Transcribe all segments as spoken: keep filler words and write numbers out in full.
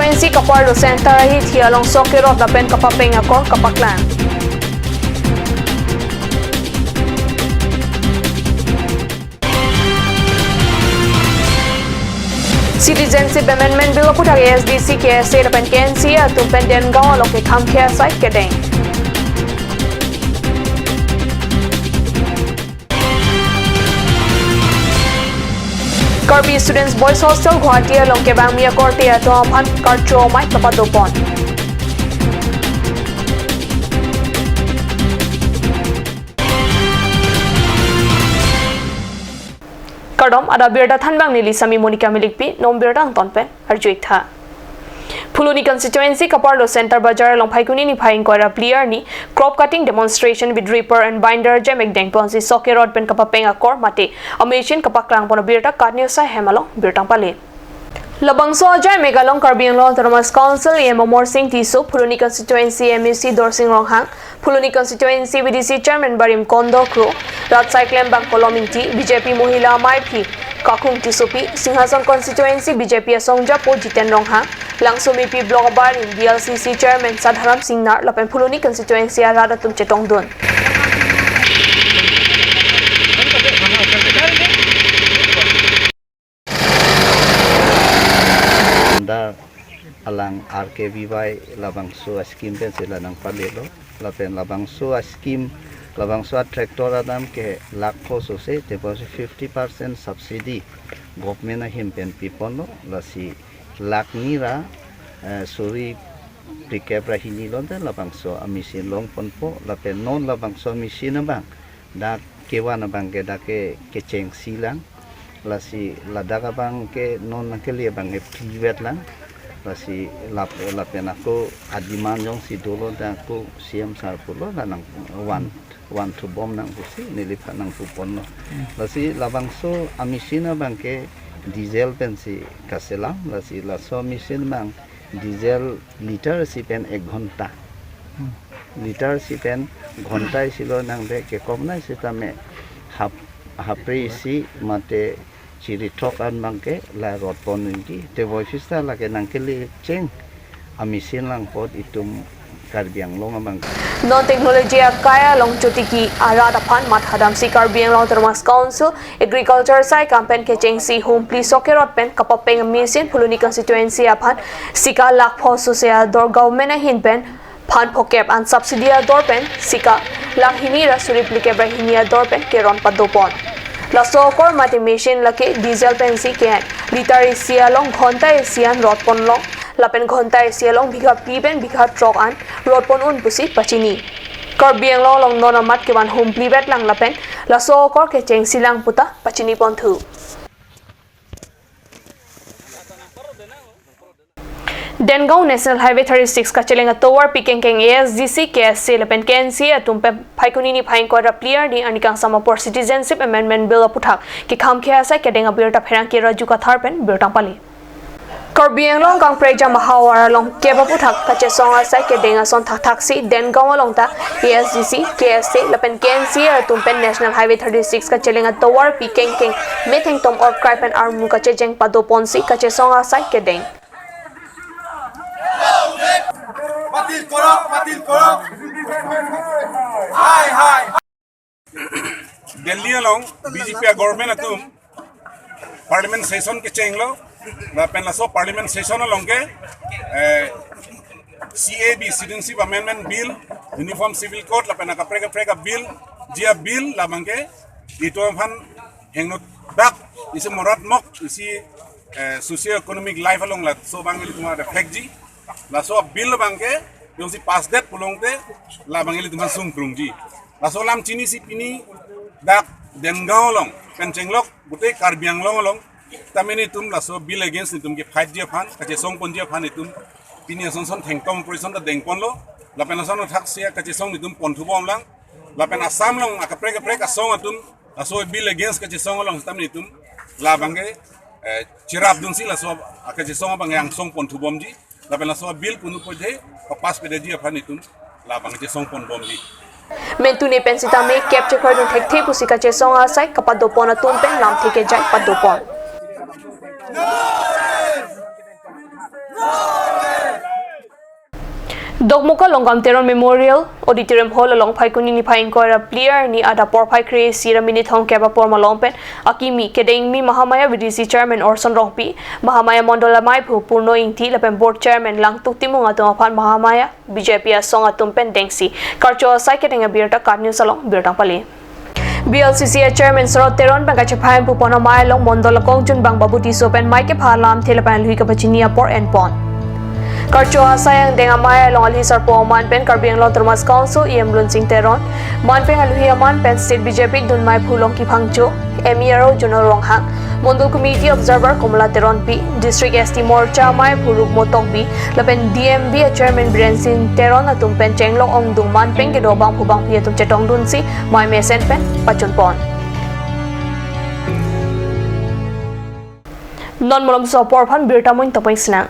Constituency kaparlo center ahithi along Soke Road lapen kapapeng akor kapaklang. Citizenship Amendment Bill aphuthak A S D C, K S A lapen K N C A atum pen Dengaon along kekhang khei asai kedeng. Karbi Students Boys Hostel Guwahati along kevangmi akorte atum aphan karcho amei kapadopon. Kardom, adap birta thanbang neli Sami Monica Milikpi, non birta angton pen arju-ik tha. Phuloni constituency kaparlo Center Bazar along Phaikuni niphai ingkoi ra phli arni crop cutting demonstration with reaper and binder ajaimek dengponsi Soke Road pen kapapeng akor mate a-machine kapaklangpon abirta KAT News ahem along birta pale. Labangso ajaimek along Karbi Anglong Autonomous Council E M Amar Sing Tisso, Phuloni constituency M A C Dorsing Ronghang, Phuloni constituency V D C chairman Barim Kondo Kro, rat asai klembang Kolom Ingti, B J P Mohila Amaiphi Kakhung Tissopi, Singhason constituency B J P asongjapo Jiten Ronghang, Langsomipi block abarim B L C C chairman Sadharam Singnar lapen Phuloni constituency arat atum chetongdun. Anda alang R K V Y labangso a-scheme pensi la nangpalelo. Lapen labangso a-scheme, labangso a-tractor adamke lakh pho sose, tebonsi fifty percent subsidy government ahin pen piponlo, lasi lakh ni ra, eh, suri phlikep ra hini lonte labangso a-machine longponpo, lapen non labangso a-machine abang dak kevan abangke dak ke kechengsi lang, lasi ladak abangke non nangkele abangke phlivet lang, lasi lap-, lapen ako a-demand jongsi dolo dak ako C M sir pulo la nang one, one thubom nang pusi neliphan nangpuponlo. Lasi labangso a-machine abangke diesel pensi kaselam, lasi laso a-machine abang diesel liter isi pen ek ghonta. Hmm. Liter isi pen ghonta isi lo nangde kekoknai sitame hap-, hapre isi mate chiri thok an abangke la rotpon ningki. Teboi phista lake nangkele cheng a-machine lang apot itum Karbi Anglong abang. Non technology akai along chotiki arat aphan mathadamsi Karbi Anglong Autonomous Council Agriculture asai kam pen kechengsi Humpli Soke Road pen kapapeng a-machine Phuloni constituency aphan sika lakh pho sose ador government ahin pen phan phokep an subsidy ador pen sika lakh hini ra suri phlikep ra hini ador pen keron padopon. Laso akor mate machine lake diesel pensi ke-en, liter isi along ghonta isi an rotpon long, lapen ghonta isi along bigha phli pen bigha throk an rotpon un pusi pachini. Karbi Anglong along non amat kevan humphli vet lang lapen laso akor kechengsi lang puta pachiniponthu. Dengaon National Highway thirty-six kacheleng atovarpi kengkeng A S D C, K S A lapen K N C A atum pen Phaikuni niphai ingkoi ra phli arni arni kangsam apor Citizenship Amendment Bill aphuthak kekhang khei asai kedeng abirta pherangke Raju Kathar pen birta pale. Karbi Anglong kangprekjam ahavar along kep aphuthak kachesong asai kedeng ason thakthaksi Dengaon along ta A S D C, K S A lapen K N C A atum pen National Highway thirty-six kacheleng atovarpi kengkeng methengtom orkrai pen armu kachejeng padoponsi kachesong asai kedeng. Batil korok, batil korok. Hai, hai. Delhi along B J P a-government atum parliament session kechenglo, lapen laso parliament session along ke, eh, C A B, Citizenship Amendment Bill, Uniform Civil Code, lapen akaprek kaprek a-bill, G A bill, labangke itum aphan hingno dak isi morat mok isi, eh, socio economic life along laso abang ilitum aphan effect ji. Laso bill abangke jongsi pass det pulote labang ilitum aphan sungprung ji. Laso alam chinisi pini dak Dengaon along pen chenglok pute Karbi Anglong along tame nelitum laso bill against nelitum ke-fight ji aphan, kachesongpon ji aphan nelitum pini ason son thengtom operation ta dengponlo, lapen ason thaksi kachesong nelitum ponthubom lang, lapen Assam along akaprek kaprek asong atum laso bill against kachesong along sitame nelitum labangke, eh, cherapdunsi laso kachesong abang angsong ponthubomji, lapen laso bill kunu pode papass pedeji aphan nelitum labang chesongponbomji. Mentune pen sitame kep chekroidun thekthe pusi kachesong asai kapadopon atum pen lamthe kejai padopon. Dokmoka Longkam Teron Memorial Auditorium Hall along Phaikuni niphai ingkoi ra phli arni adap porphai kre-isi ra minit thomkep apor malom pen akimi kedengmi Mahamaya V D C Chairman Orson Rongpi, Mahamaya Mondol Amaiphu Purno Ingti lapen Board Chairman Langtuk Timung atum aphan Mahamaya B J P asong atum pen dengsi karcho asai kedeng abirta KAT News along birta pale. B L C C a Chairman Sarot Teron pen kachephai puponamai along Mondol akongchunbang Babu Tisso pen mei kepha alamthe lapen alui kapachini apor enpon. Karcho asai angdeng amei along alui sarpo aman pen Karbi Anglong Autonomous Council E M Lunsing Teron, man pen alui aman pen State B J P dunmai Phulongki Phangcho, M E R O Jonal Ronghang, Mondol Committee Observer Komla Teronpi, District S T Morcha amei Phuruk Motokbi, lapen D M B a Chairman Biren Sing Teron atum pen chenglok ongdung man pen kedo bangphu bangphi atum chetongdunsi mei mesen pen pachunpon. Non malomso apor aphan birta mo-ing topeng sinang.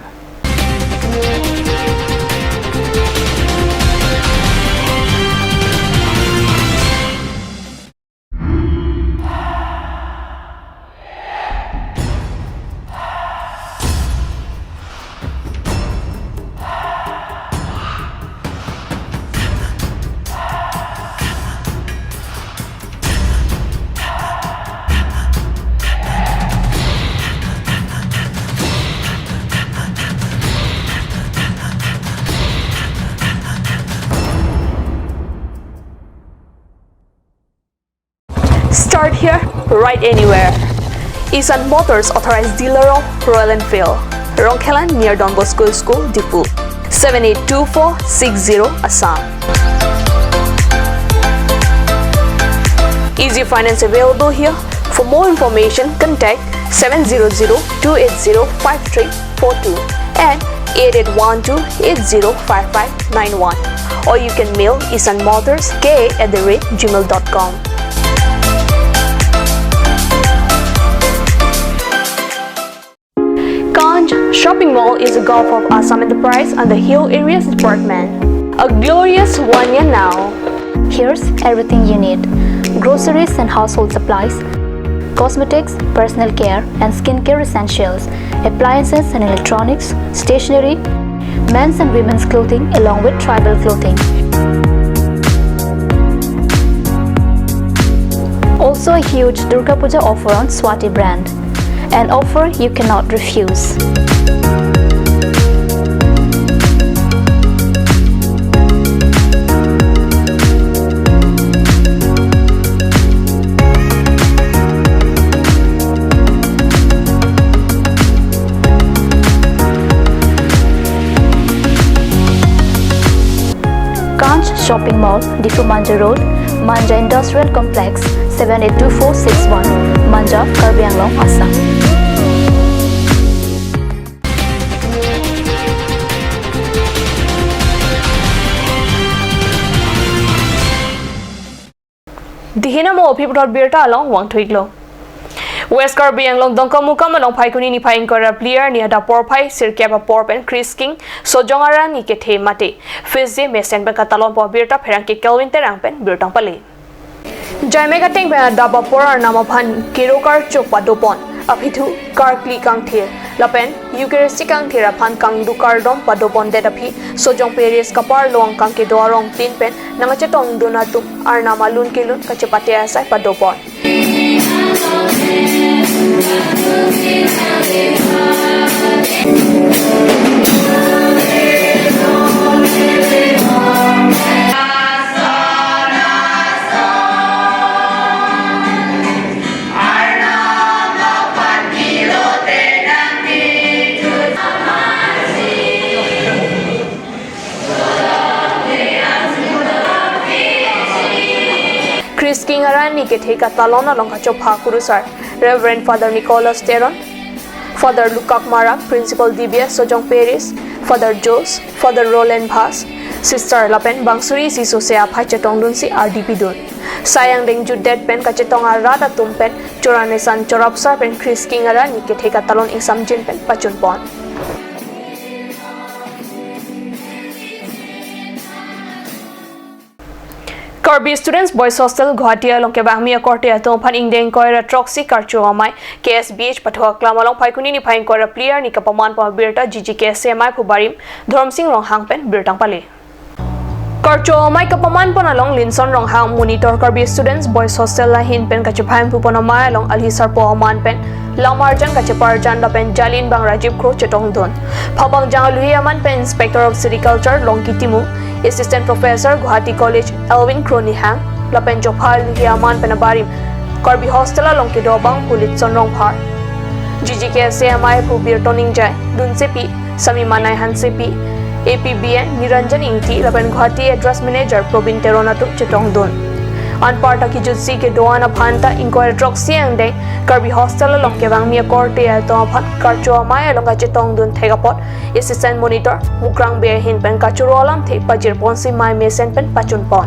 Start here, ride anywhere. Isan Motors, authorized dealer of Royal Enfield, Rongkhelan near Don Bosco School, Diphu, seven eight two four six zero, Assam. Easy finance available here. For more information, contact seven zero zero two eight zero five three four two and eight eight one two eight zero five five nine one, or you can mail isan motors K A at the rate gmail dot com. Kanch Shopping Mall is a gulf of Assam Enterprise and the Hill Areas Department. A glorious one year now. Here's everything you need: groceries and household supplies, cosmetics, personal care and skincare essentials, appliances and electronics, stationery, men's and women's clothing along with tribal clothing. Also a huge Durga Puja offer on Swati brand. An offer you cannot refuse. Kanch Shopping Mall, Diphu Manja Road, Manja Industrial Complex, seven eight two four six one, Manja, Karbi Anglong, Assam. Dihina mo aphi puthot birta along vangthu-iklo. West Karbi Anglong Dongkamukam along Phaikuni niphai ingkoi ra phli arni adap porphai sirkep apor pen Kri Sking Sojong Arani kethe mate feast day mesen pen katalonpo abirta pherangke Kelvin Terang pen birta pale. Jaime kateng pen adap apor arnam aphan kero karcho padopon, aphi thu karkli kangthir lapen Eucharistic kangthir aphan kangduk kardom padopondet aphi Sojong Parish kaparlong kangkedo arong tin pen nangkachetongdun atum arnam alun kelun kachepate asai padopon. Kri Sking Arani kethe katalon along kachopha kurusar Reverend Father Nicholas Teron, Father Lukak Marak, Principal D B S Sojong Parish, Father Jose, Father Roland Bhas, Sister lapen bang suri isi sose aphai chetongdunsi ardi pidun. Sai angdeng jutdet pen kachetong arat atum pen choran esan chorapsar pen Kri Sking Arani kethe katalon ingsamjin pen pachunpon. Karbi Students Boys Hostel Guwahati along kevangmi akorte atum aphan ingdeng ingkoi ra throksi Karcho Amei K S B H pathu aklam along Phaikuni niphai ingkoi ra phli arni kapaman pon abirta G G K S A M I aphu barim Dhoromsing Ronghang pen birta pale. Karcho Amei kapaman pon along Linson Ronghang, Monitor Karbi Students Boys Hostel ahin pen kachephai phu pon amei along alhi sarpo aman pen Lamarjan Kacheparjan lapen Jalin bang Rajiv Kro chetongdun. Phabang jang aluhi aman pen Inspector of Sericulture Longki Timung, Assistant Professor Guwahati College Elwin Kronihang, lapen jopha aluhi aman pen abarim Karbi Hostel along kedo abang Pulitson Rongphar, G G K S A M I aphu Birton Ingjai, Dunsepi, Sami Manai Hansepi, A P B N Niranjan Ingti lapen Guwahati Address Manager Probin Teron atum chetongdun. Anparta kijutsi kedo-an aphan ta ingkoi ra throksi angdeng Karbi Hostel along kevangmi akorte atum aphan Karcho Amei along kachetongdun thek apot Assistant Monitor Mukrang Bey ahin pen kachoro alamthe pajir ponsi mei mesen pen pachun pon.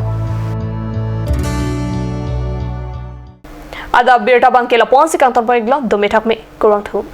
Adap birta abangke lapu-ansi kangton pon-iklo, dome thakme, kurvangthu.